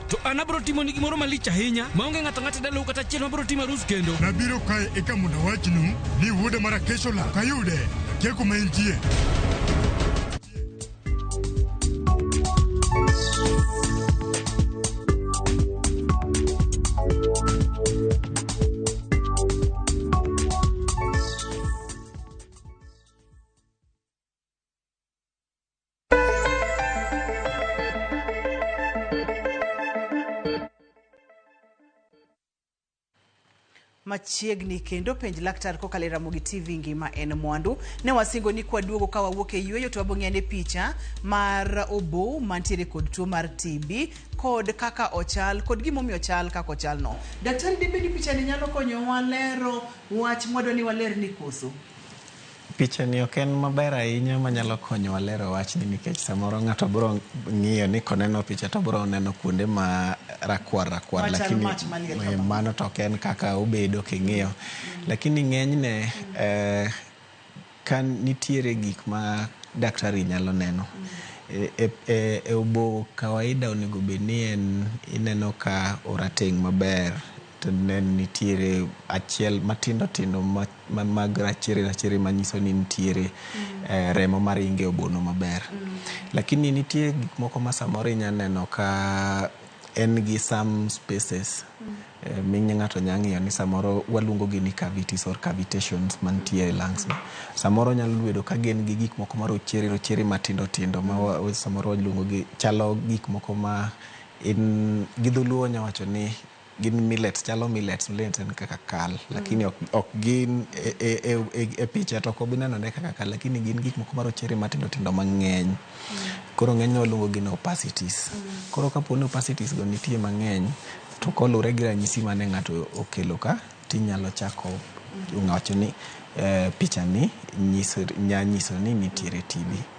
T: To an abiro timoni gimoro malich ahinya maonge ng'ato ang'ata e dalau kata achiel mabiro timo arus kendo.
U: Nabiro kae eka mondo awachnu ni wuoda mar Akesh olal. Ok ayude. Akia kuma entie.
A: Machiegni kendo penj laktar kokalo e Ramogi TV ngima en mwandu. Ne wasingo ni kwaduogo ka wawuok e yueyo to wabong'iyane picha mar obo mantiere kod tuo mar TB kod kaka ochal kod gimomiyo ochal kaka ochal no. Daktari, dibed ni pichani nyalo konyowa lero wach mwadwa ni waler ni koso?
B: Picha ni ok en maber ahinya manyalo konyowa lero wachni nikech samoro ng'ato biro ng'iyo ni koneno picha to biro neno kuonde ma rakwar rakwar
A: Machal
B: lakini
A: mach maliel kama.
B: Mano to ok en kaka obedo king'iyo. Lakini ng'enyne ka nitiere gik ma daktari nyalo neno. E obo kawaida onego bed ni en ineno ka orateng' maber to ne nitiere achiel matindo tindo mag rachere rachere manyiso ni nitiere remo maringo e obono maber. Lakini nitie gik moko ma samoro inya neno ka en gi some spaces mi ng'ato nya ng'iyo ni samoro waluongo gi ni cavities or cavitations mantie e lungs. Samoro nyalo bedo ka gin gi gik moko marochere rochere matindo tindo ma samoro waluongo gi chalo gik moko ma in gi dholuo wanya wacho ni gin millets, chalo millets, millets en kaka kal, lakini ok gin e picha to ok obi nenone kaka kal, lakini gin gik moko marochere matindo tindo mang'eny. Koro ng'enyne waluongo gi ni opacities. Koro kapo ni opacities go nitie mang'eny, to kolure gi ranyisi mane ng'ato okelo ka, tinyalo chako wacho ni picha ni nya nyiso ni nitiere TB.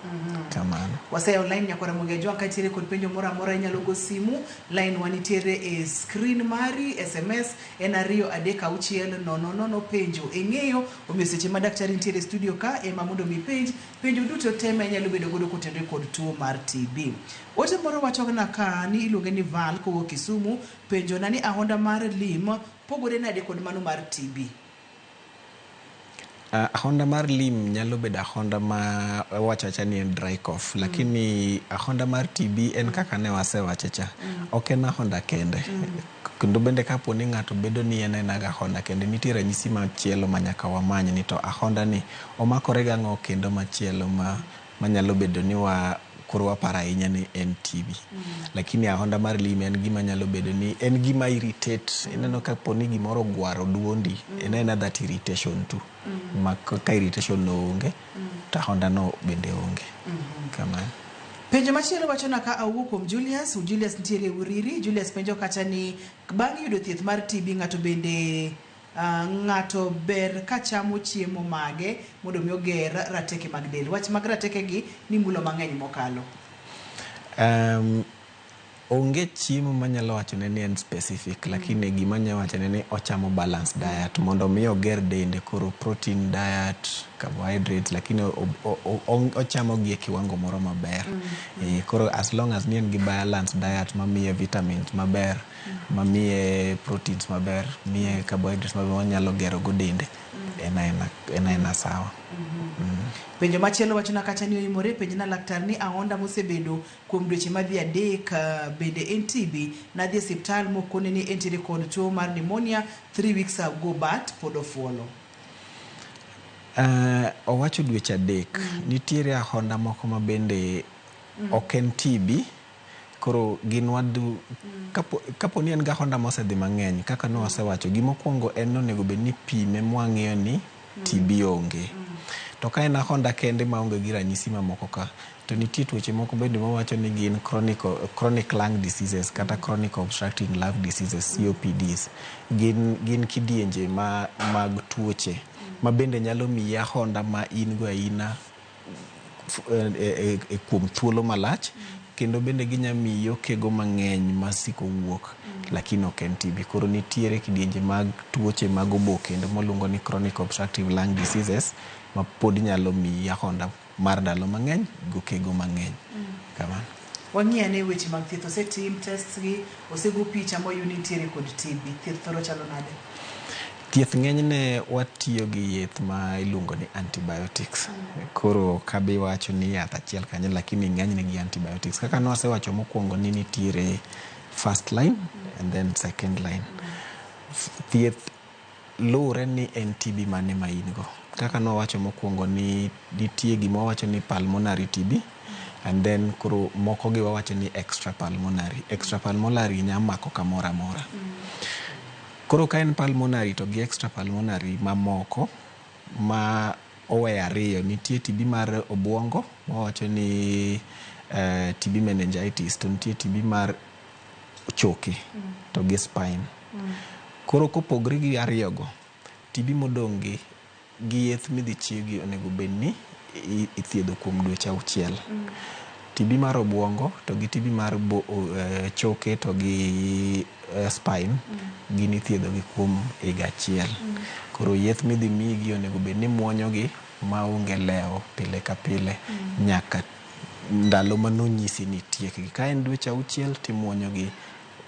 B: Kamano.
A: Waseyawo line nyakwara Ramogi Ajwang' ka nitiere kod penjo moro amora inyalo go simu. Line wa nitiere e screen mari, SMS en 2 3 6 0 0 penjo ing'eyo, omiyo seche ma daktari nitiere e studio ka ema mondo mi penj penjo duto te ma inyalo bedo godo kotenore kod tuo mar TB. Ote moro wacho na ka ni iluonge ni Val kowuok Kisumu, penjo na ni ahonda mar lim pogore nade kod mano mar TB?
B: Ahonda mar lim nyalo bedo ahonda ma wacho awacha ni en dry cough, lakini ahonda mar TB en kaka ne wasewache cha. Ok en ahonda kende. Kendo bende kapo ni ng'ato bedo ni en ena ahonda kende, nitie ranyisi machielo ma nyaka wamany ni to ahonda ni omakore gang'o kendo machielo ma manyalo bedo ni wa koro waparo ahinya ni en TB. Lakini ahonda mar lim en gima nyalo bedo ni en gima irritate. Ineno kapo ni gimoro ogwaro duondi, en aena that irritation tu. Ma ka irritation no onge, to ahonda no bende onge. Kamano.
A: Penjo machielo wacho na ka awuok kuom Julius, Julius nitiere e Uriri. Julius penjo kacha ni bang' yudo thieth mar TB ng'ato bende ng'ato ber ka chamo chiemo mage mondo mi oger rateke mag del. Wach mag rateke gi ni mulo mang'eny mokalo.
B: Onge chiemo manyalo wachone ni en specific, lakini gima anyalo wachone ni ochamo balanced diet mondo mi oger dende. Koro protein diet, carbohydrates, lakini ochamo gi e kiwango moro maber. Koro as long as ni en gi balanced diet mamiye vitamins maber, mamiye proteins maber, miye carbohydrates maber monyalo gero go dende, en aena sawa.
A: Penjo machielo wacho na kacha ni oimore penj na laktar ni ahonda mosebedo kuom dweche madhi 3 bende en TB. Nadhi e osiptal mokone ni entiere kod tuo mar pneumonia 3 weeks ago but pod ofuolo.
B: Owacho dweche 3. Nitiere ahonda moko ma bende ok en TB. Koro gin wadu kapo ni en gi ahonda mosedhi mang'eny kaka ne wasewacho, gimokwongo en onego bed ni pime mwang'iyo ni TB onge. To ka en ahonda kende maonge gi ranyisi mamoko ka, to nitie tuoche moko bende mawacho ni gin chronic lung diseases kata chronic obstructive lung diseases, COPDs. Gin kidienje mag tuoche ma bende nyalo miyi ahonda ma in go aina kuom thuolo malach, kendo bende ginya miyi okego mang'eny masiko wuok, lakini ok en TB. Koro nitiere kidienje mag tuoche mag obo kendo moluongo ni chronic obstructive lung diseases ma pod nyalo miyi ahonda mar ndalo mang'eny gokego mang'eny. Kamano.
A: Wang'i ane weche mag thieth. Osetim tests gi, osego picha moyud ni nitiere kod TB. Thieth thoro chalo nade?
B: Thieth ng'enyne watiyo gi yeth ma iluongo ni antibiotics. Koro kabi wacho ni yath achiel kanyo, lakini ng'enyne gi antibiotics. Kaka nwasewacho mokwongo ni nitiere first line and then second line. Thieth luwre ni en TB mane ma in go. Kaka nwawacho mokwongo ni nitie gima wawacho ni pulmonary TB and then koro moko gi wawacho ni extra pulmonary. Extra pulmonary nya mako kamoro amora. Koro ka en pulmonary to gi extra pulmonary mamoko ma oweyo ariyo, nitie TB mar obuongo mawacho ni TB meningitis, to nitie TB mar choke to gi spine. Koro kopogre gi ariyogo, TB modong' gi gi yeth midhi chiwgi onego bed ni ithiedho kuom dweche 6. TB mar obuongo to gi TB mar choke to gi spine gin ithiedho gi kuom higa achiel. Koro yeth midhi migi onego bed ni muonyo gi maonge lewo pile ka pile nyaka ndalo manonyisi ni itiekgi. Ka en dweche 6 timuonyo gi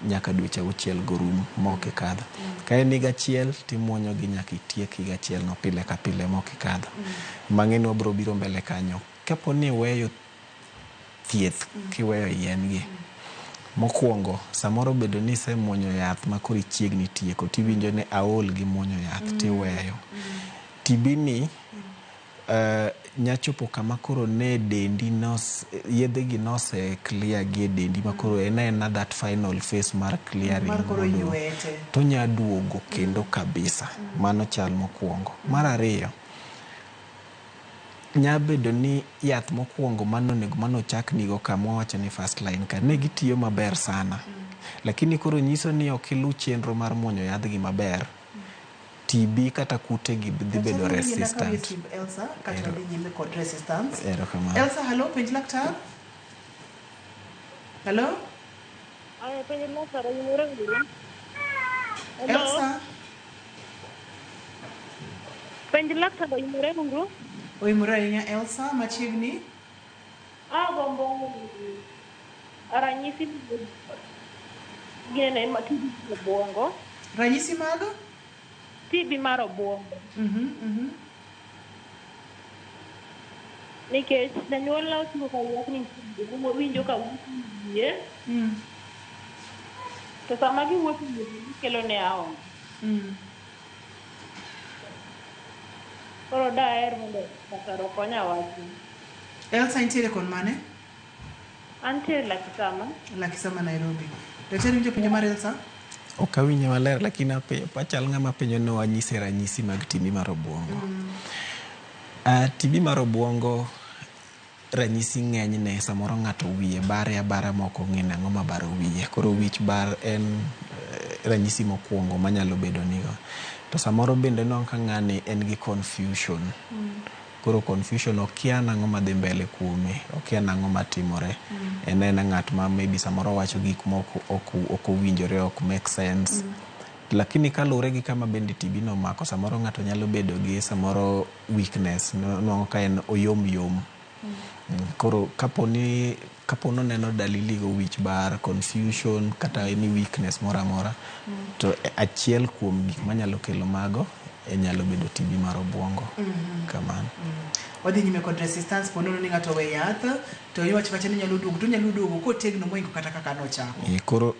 B: nyaka dweche 6 gorum mok ikadho. Ka en higa achiel timuonyo gi nyaka itiek higa achiel no pile ka pile mok ikadho. Mang'e ni wabro biro mbele kanyo. Kapo ni iweyo thieth kiweyo yien gi, mokwongo samoro bedo ni isemuonyo yath ma koro ichiegni tieko tiwinjo ni aol gi muonyo yath tiweyo. TB ni nyachopo kama koro ne dendi yedhe gi nose clear gi e dendi ma koro en aena that final phase mar clearing
A: Mar koro ywete.
B: To nya duogo kendo kabisa. Mano chal mokwongo. Mar ariyo, nya bedo ni yath mokwongo manonego manochak nigo kama wawacho ni first line ka ne gitiyo maber sana. Lakini koro nyiso ni ok iluw chenro mar muonyo yadhgi maber, TB kata kute gi dhi bedo resistant.
A: Elsa, kata wadhi nyime kod resistance.
B: Erokamano.
A: Elsa, hello, penj laktar. Hello?
C: Aya, penj laktar, oyimore uru. Hello?
A: Elsa.
C: Penj laktar, oyimore uru.
A: Oimore ahinya Elsa, machiegni.
C: Agombo ranyisi ginene ma TB mar obwongo.
A: Ranyisi mag?
C: TB mar obwongo. Nikech janyuolna osiko ka ywak ni winjo ka wuotho e wiye. To sama giwuotho e wiye gikelo ne aoma. Koro daher mondo laktar okonya wachni.
A: Elsa intiere kon mane?
C: Antiere Lakisama.
A: Lakisama, Nairobi. Daktari, winjo penjo mar Elsa?
B: Ok awinje maler, lakini achal ng'ama penjo ni wanyise ranyisi mag TB mar obwongo. TB mar obwongo ranyisi ng'enyne samoro ng'ato wiye bare abara mok ong'e nang'o mabaro wiye. Koro wich bar en ranyisi mokwongo manyalo bedo nigo. To samoro bende inwang'o ka ng'ani en gi confusion. Koro confusion, okia nang'o madhi mbele kuome, okia nang'o matimore. En aena ng'at ma maybe samoro wacho gik moko ok owinjore, ok make sense. Lakini kaluwore gi kama bende TB no omako, samoro ng'ato nyalo bedo gi samoro weakness, nwang'o ka en oyom yom. Koro kaponi noneno dalili go, wich bar, confusion kata any weakness moro amora, to achiel kuom gik manyalo kelo mago e nyalo bedo TB mar obwongo. Kamano.
A: Wadhi nyime kod resistance. Po nono ni ng'ato owe yath to iwacho kacha ni nyalo duogo, to onyalo duogo kotegno moingo kata kaka nochako.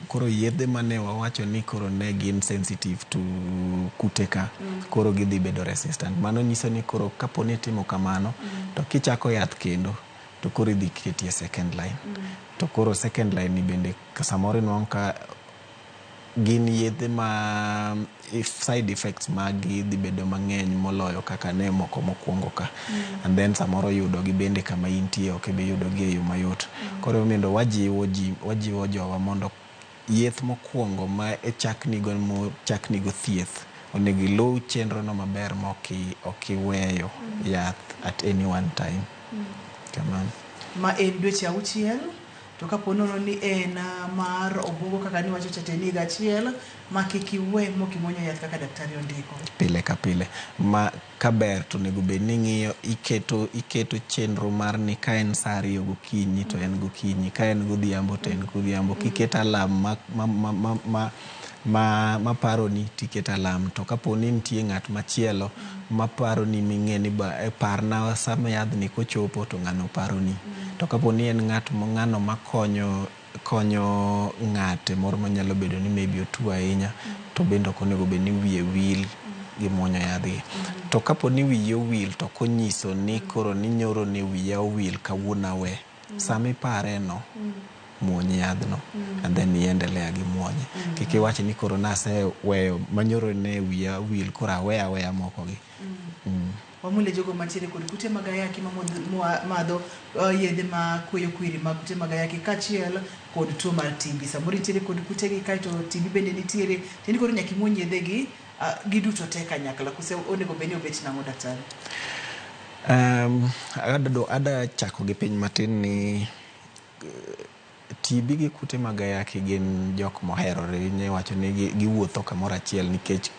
B: Koro yedhe mane wawacho ni koro ne gin sensitive to kute ka, koro gidhi bedo resistant. Mano nyiso ni koro kapo ni itimo kamano, to kichako yath kendo to koro idhi keti e second line. To koro second line ni bende samoro inwang'o ka gin yedhe ma if side effects magi dhi bedo mang'eny moloyo kaka ne moko mokwongo ka. And then samoro yudo gi bende kama intie ok ibi yudo gi e yo mayot. Koro emomiyo wajiwo ji, wajiwo jowa mondo yeth mokwongo ma echaknigo mochaknigo thieth onego iluw chenro no maber ma ok iweyo yath at any one time. Kamano.
A: Ma en dweche 6. To kapo nono ni en mar obuongo kaka niwacho cha to en higa achiel ma kik iwe mok imuonyo yath kaka daktari ondiko.
B: Pile ka pile. Ma kaber to onego bed ni ing'iyo iketo chenro mar ni ka en saa 2 gokinyi to en gokinyi, ka en godhiambo to en godhiambo. Kiketo alarm ma paroni tiketo alarm. To kapo ni nitie ng'at machielo maparoni ming'e ni parna sama yadhni kochopo to ng'ano paroni. To kapo ni en ng'at ng'ano makonyo konyo ng'ate moro manyalo bedo ni maybe otuo ahinya to bende ok onego bed ni wiye wil gi muonyo yadhgi. To kapo ni wiyi owil to ok onyiso ni koro ni nyoro ne wiya owil kawuono awe. Sama ipare no, muony yadhno and then iendelea gi muonye. Kik iwach ni koro naseweyo manyoro ne wiya owil koro aweya aweya moko gi.
A: Wamule jogo mantiere kod kute mag ayaki madho yedhe ma kweyo kwiri mag kute mag ayaki kaachiel kod tuo mar TB. Samoro intiere kod kutegi kaeto TB bende nitiere, tiende koro nyaka imuony yedhegi giduto te kanyakla. Kose onego bed ni obet nang'o daktari?
B: Ada chako gi piny matin ni TB gi kute mag ayaki gin jok moherore. Inyalo wacho ni giwuotho kamoro achiel nikech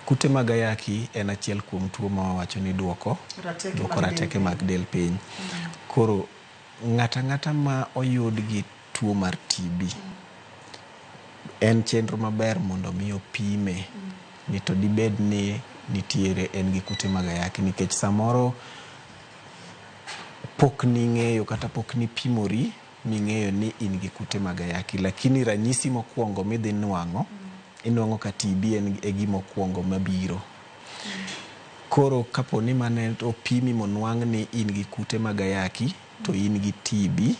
B: kute mag ayaki en achiel kuom tuo ma wawacho ni duoko rateke mag del piny. Koro ng'ata ang'ata ma oyud gi tuo mar TB en chenro maber mondo mi opime ni to dibed ni nitiere en gi kute mag ayaki nikech samoro pok ning'eyo kata pok nipimori ming'eyo ni in gi kute mag ayaki, lakini ranyisi mokwongo midhi nwang'o inwang'o ka TB en e gima okwongo mabiro. Koro kapo ni mane opimi monwang' ni in gi kute mag ayaki to in gi TB,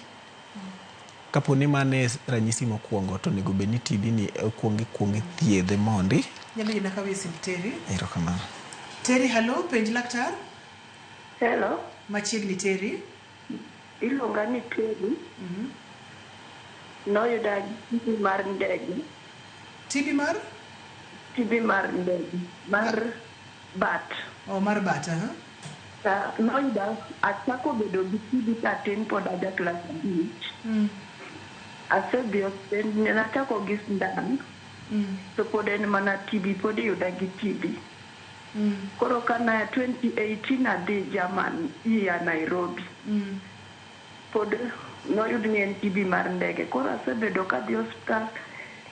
B: kapo ni mane ranyisi mokwongo to onego bed ni TB ni okwong ikwong ithiedhe mondi.
A: Nyalo yie na kawie simb Terry.
B: Erokamano.
A: Terry, hello, penj laktar.
E: Hello.
A: Machiegni Terry.
E: Iluonga ni Terry. Noyuda TB mar ndege.
A: TB mar?
E: TB mar ndege, mar bat.
A: Oh, mar bat, aha.
E: Noyuda achako bedo gi TB katin pod aja klas 5. Asedhi nachako gi sindan. To pod en mana TB, pod iyuda gi TB. Koro kana 2018 adhi German, iya Nairobi. Pod noyud ni en TB mar ndege. Koro asebedo kadhi osiptal,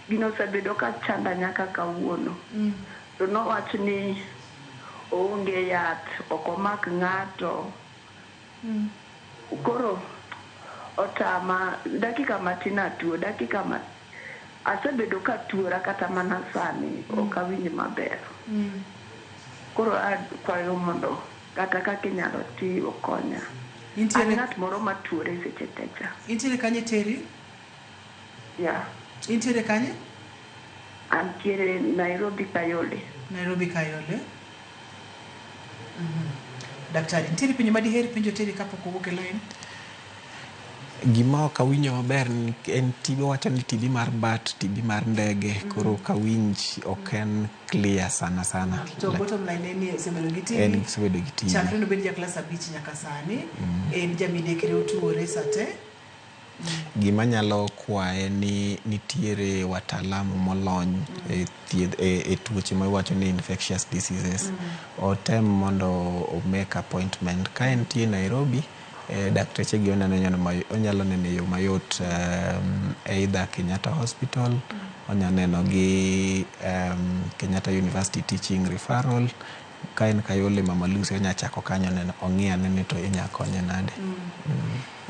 E: gino osebedo ka chanda nyaka kawuono. To nowach ni oonge yath, ok omak ng'ato. Koro otama, dakika matin atuo, dakika ma asebedo ka tuora kata mana sani, ok awinj maber. Koro akwayo mondo kata kaka inyalo ti okonya. An ng'at moro matuore seche te cha.
A: Intiere kanye Terry?
E: Yeah.
A: Intiere kanye?
E: Antiere Nairobi Kayole.
A: Nairobi Kayole. Daktari, nitiere penjo madiher penjo Terry kapok owuok e line?
B: Gima ok awinjo maber en TB, wacho ni TB mar bat, TB mar ndege, koro ok awinj, ok en clear sana sana.
A: To bottom line en ni osebedo gi TB.
B: En osebedo gi TB.
A: Chakre nobed ja klas 5 nyaka sani, en jamidekre otuore sate.
B: Gima nyalo kwaye ni nitiere wataalamu molony e thieth e tuoche ma iwacho ni infectious diseases. Otem mondo o make appointment ka entie Nairobi. Dakteche gi onyalo neno e yo mayot either Kenyatta Hospital, onya neno gi Kenyatta University Teaching Referral. Ka en Kayole Mama Lucy onya chako kanyo neno ong'i ane ni to inya konye nade.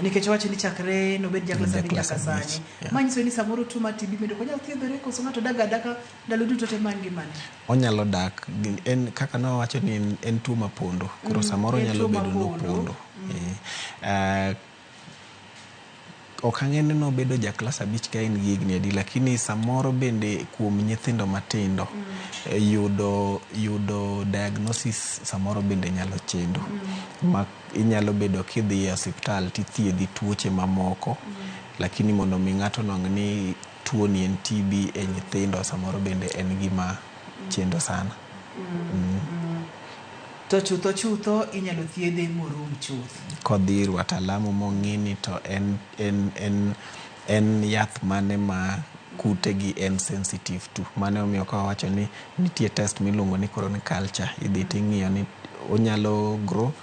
A: Nikech owacho ni chakre nobed ja klas 5 nyaka sani. Manyiso ni samoro tuo mar TB bende ok onyal thiedhore koso ng'ato dak adaka ndalo duto te mar ngimane.
B: Onyalo dak, en kaka nowacho ni en tuo mapondo. Koro samoro nyalo bedo nopondo. Ok ang'e ni nobedo ja klas 5 ka en gi higni adi, lakini samoro bende kuom nyithindo matindo yudo diagnosis samoro bende nyalo chendo. Ma inyalo bedo kidhi e osiptal tithiedhi tuoche mamoko, lakini mondo mi ng'ato nwang' ni tuo ni en TB e nyithindo samoro bende en gima chendo sana.
A: To chutho chutho inyalo thiedhe morum chuth.
B: Kodhi ir wataalamu mong'i ni to en En yath mane ma kute gi en sensitive to. Mano omiyo ka wawacho ni nitie test miluongo ni koro ni culture, idhi ting'iyo ni onyalo grow,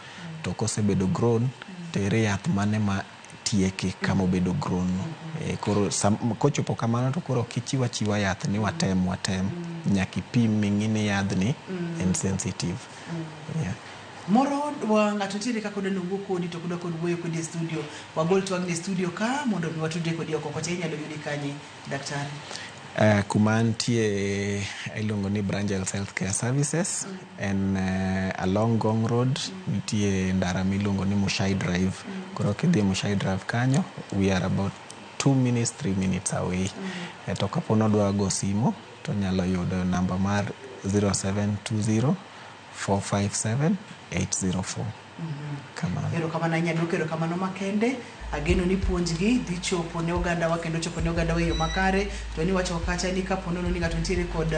B: to kosebedo grown to ere yath mane ma tieke kama obedo grown no. Koro kochopo kamano to koro ok ichiw achiwa yath ni watem watem, nyaka ipim ming'i ni yadhni en sensitive. Yeah.
A: Moro wa ng'ato nitiere kaka odwa ni owuo kodi to ok odwa kod wuoyo kodi e studio. Wagol twagni e studio ka mondo mi watudre kodi oko kocha inyalo yudi kanye daktari?
B: Kuma antie iluongo ni Brangels Healthcare Services, en along Ngong Road, nitie ndara miluongo ni Mushai Drive. Koro kidhi Mushai Drive kanyo, we are about 2 minutes, 3 minutes away. To kapo nodwa go simo, to onyalo yudo namba mar 0720 457 804. Kamano.
A: Erokamano ahinya, duoko erokamano makende. Ageno ni puonjgi dhi chopo ne ogandawa kendo chopo ne ogandawa e yo makare. To ni wacho kacha ni kapo nono ni ng'ato nitiere kod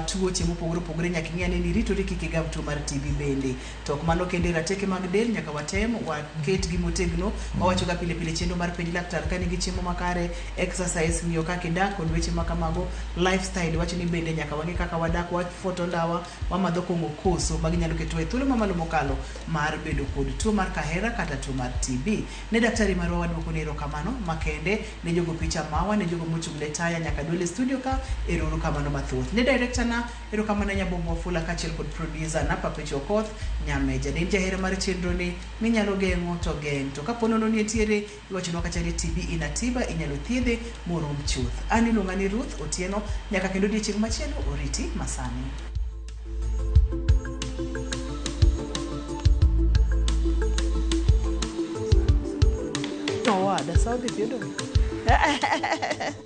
A: tuoche mopogore opogore, nyaka ing'e ane ni iritori kik igam tuo mar TB bende. To ok mano kende, rateke mag del nyaka watem waketgi motegno. Wawacho ga pile pile chenro mar penj laktar ka nigi chiemo makare, exercise, ng'iyo kaka idak kod weche ma kamago, lifestyle wacho ni bende nyaka wang'e kaka wadak, wafoto ndawa, wamadho kong'o koso, magi nyalo ketowa e thuolo mamalo mokalo mar bedo kod tuo mar kahera kata tuo mar TB. Ne daktari marwa waduoko ne erokamano makende, ne jogo picha mawa, ne jogo mochung' ne taya nyaka dwel e studio ka, ero kamano mathoth. Ne director na, erokamano Nyabombo Wafula kaachiel kod producer na Perpetual Okoth Nyameja. Ne in jahera mar chenro ni minyalo geng'o to geng'. To kapo nono ni entiere, iwachonwa kacha ni TB ina tiba, inyalo thiedhe morum chuth. An iluonga ni Ruth Otieno, nyaka kendo odiechieng' machielo oriti masani. Owada, sa odhi piyo dong'.